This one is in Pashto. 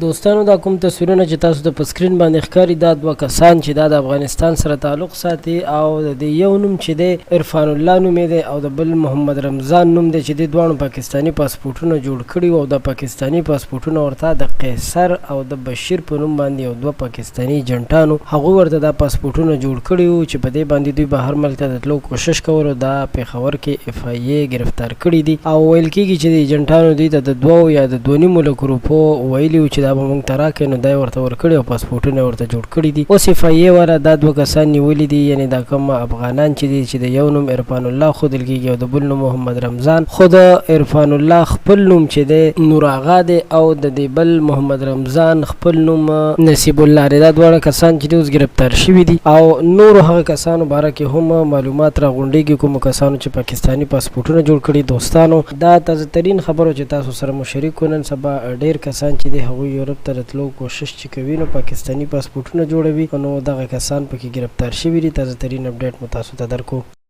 دوستانو دا کوم تصویرونه چې تاسو ته په سکرین باندې ښکاري، دا دوه کسان چې دا د افغانستان سره تعلق ساتي او د دې یو نوم چې دی عرفان الله نومې دی او د بل محمد رمضان نوم دی، چې دې دواړو پاکستاني پاسپورټونه جوړ کړي او دا پاکستاني پاسپورټونه ورته د قیصر او د بشیر په نوم باندې یو دوه پاکستاني ایجنټانو هغوی ورته دا پاسپورټونه جوړ کړي وو، چې په دې باندې دوی بهر ملک ته د تلو کوشش کولو. دا پېښور کې اف آی ای ګرفتار کړي دي او ویل کېږي چې د ایجنټانو دوی ته د دوو یا د دوه نیمو لکو روپو ویلي وو چې دا به موږ ته راکړئ، نو دا یې ورته ورکړي او پاسپورټونه یې ورته جوړ کړي دي. اوس اف آی ای والا دا دوه کسان نیولي دي، یعنې دا کوم افغانان چې دي چې د یو نوم عرفان الله ښودل کېږي او د بل نوم محمد رمضان، خو د عرفان الله خپل نوم چې دی نور اغا دی او د دې بل محمد رمضان خپل نوم نصیب الله دی. دا دواړه کسان چې دي اوس ګرفتار شوي دي او نورو هغه کسانو باره کې هم معلومات راغونډېږي کومو کسانو چې پاکستاني پاسپورټونه جوړ کړي. دوستانو، دا تازه ترین خبرو چې تاسو سره مو شریک کړو. نن سبا ډېر کسان چې دي هغوی یورپ ته د تلو کوشش چې کوي نو پاکستاني پاسپورټونه جوړوي، نو دغه کسان پکې ګرفتار شوي دي. تازه ترین اپډېټ مو تاسو ته درکړو.